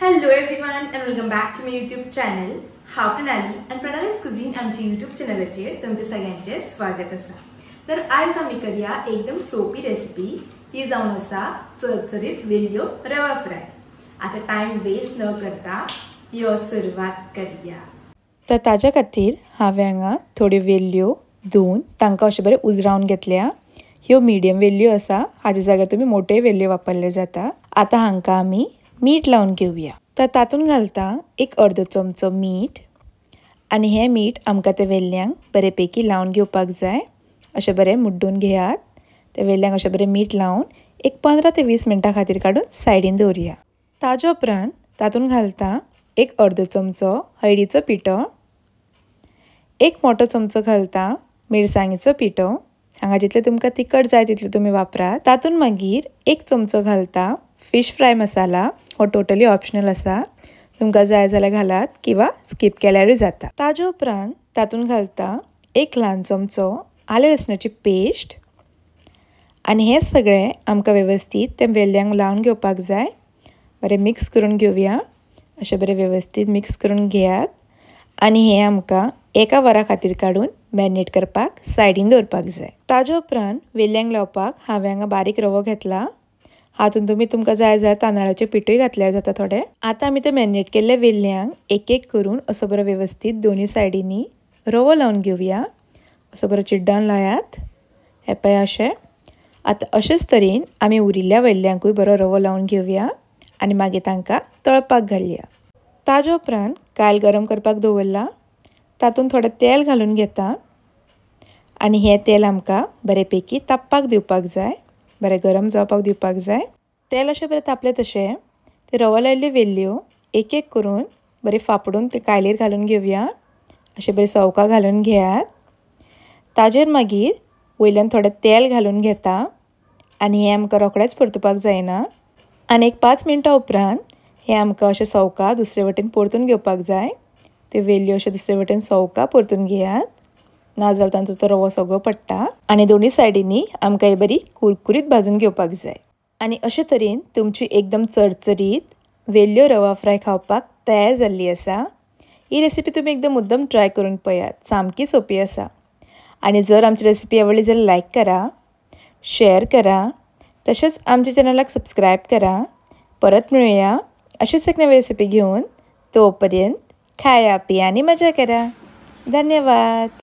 Hello everyone and welcome back to my YouTube channel. हांव प्रणाली आनी प्रणालीज cuisine आमच्या YouTube चॅनलाचेर तुमचे सगळ्यांचे स्वागत आसा। तर आयज आमी करया एकदम सोपी रेसिपी, ती जावन आसा चरचरीत वेल्यो रवा फ्राय। आतां टायम वेस्ट न करता यो सुरवात करया। तर ताज्या खातीर हांवें हांगा थोड्यो वेल्यो धुवन तांकां अशें बरें उजरावन घेतल्या। ह्यो मिडियम वेल्यो आसा, हाज्या जाग्यार तुमी मोट्यो वेल्यो वापरले जाता। आतां हांकां आमी मीठ लावन घेवया। तर तातूंत घालता एक अर्दो चमचो मीठ आनी हें मीठ आमकां ते वेल्ल्यांक बरेपैकी लावन घेवपाक जाय। अशें बरें मुड्डून घेयात ते वेल्ल्यांक, अशें बरें मीठ लावन एक 15 ते 20 मिनटां खातीर काडून सायडीन दवरया। ताजे उपरांत तातूंत घालता एक अर्दो चमचो हळदीचो पिठो, एक मोठो चमचो घालता मिरसांगेचो पिठो, हांगा जितलें तुमकां तिखट जाय तितलें तुमी वापरात। तातूंत मागीर एक चमचो घालता फिश फ्राय मसाला, हो टोटली ऑप्शनल आसा, तुमकां जाय जाल्यार घालात किंवा स्कीप केल्यारूय जाता। ताजे उपरांत तातूंत घालता एक ल्हान चमचो आलें लसणाची पेस्ट आनी हें सगळें आमकां वेवस्थीत ते वेल्ल्यांक लावन घेवपाक जाय। बरें मिक्स करून घेवया, अशें बरें वेवस्थीत मिक्स करून घेयात आनी हें आमकां एका वरा खातीर काडून मॅरिनेट करपाक सायडीन दवरपाक जाय। ताजे उपरांत वेल्ल्यांक लावपाक हांवें हांगा बारीक रवो घेतला, हातून तुमी तुमकां जाय जाल्यार तांदळाचें पिठूय घातल्यार जाता थोडें। आतां आमी ते मॅरिनेट केल्ले वेल्ल्यांक एक एक करून असो बरो वेवस्थीत दोनूय सायडींनी रवो लावन घेवया। असो बरो चिड्डान लायात, हें पळय अशें। आतां अशेंच तरेन आमी उरिल्ल्या वेल्ल्यांकूय बरो रवो लावन घेवया आनी मागीर तांकां तळपाक घालया। ताजे उपरांत कायल गरम करपाक दवरला, तातूंत थोडें तेल घालून घेता आनी हें तेल आमकां बरेपैकी तापपाक दिवपाक जाय, बरें गरम जावपाक दिवपाक जाय। तेल अशें बरें तापलें तशें ते रवो लायिल्ल्यो वेल्ल्यो एक एक करून बरें फापडून ते कायलीर घालून घेवया। अशें बरें सवका घालून घेयात। ताजेर मागीर वयल्यान थोडें तेल घालून घेता आनी हें आमकां रोखडेंच परतुपाक जायना आनी एक 5 मिनटां उपरांत हें आमकां अशें सवका दुसरे वटेन परतून घेवपाक जाय। त्यो वेल्ल्यो अशें दुसरे वटेन सवका परतून घेयात, नाजाल्यार तांचो तो रवो सगळो पडटा आनी दोनूय सायडींनी आमकां ही बरी कुरकुरीत भाजून घेवपाक जाय। आनी अशे तरेन तुमची एकदम चरचरीत वेल्यो रवा फ्राय खावपाक तयार जाल्ली आसा। ही रेसिपी तुमी एकदम मुद्दम ट्राय करून पळयात, सामकी सोंपी आसा। आनी जर आमची रेसिपी आवडली जाल्यार लायक करा, शेअर करा, तशेंच आमच्या चॅनलाक सबस्क्रायब करा। परत मेळुया अशीच एक नवी रेसिपी घेवन, तो पर्यंत खाया पिया आनी मजा करा। धन्यवाद।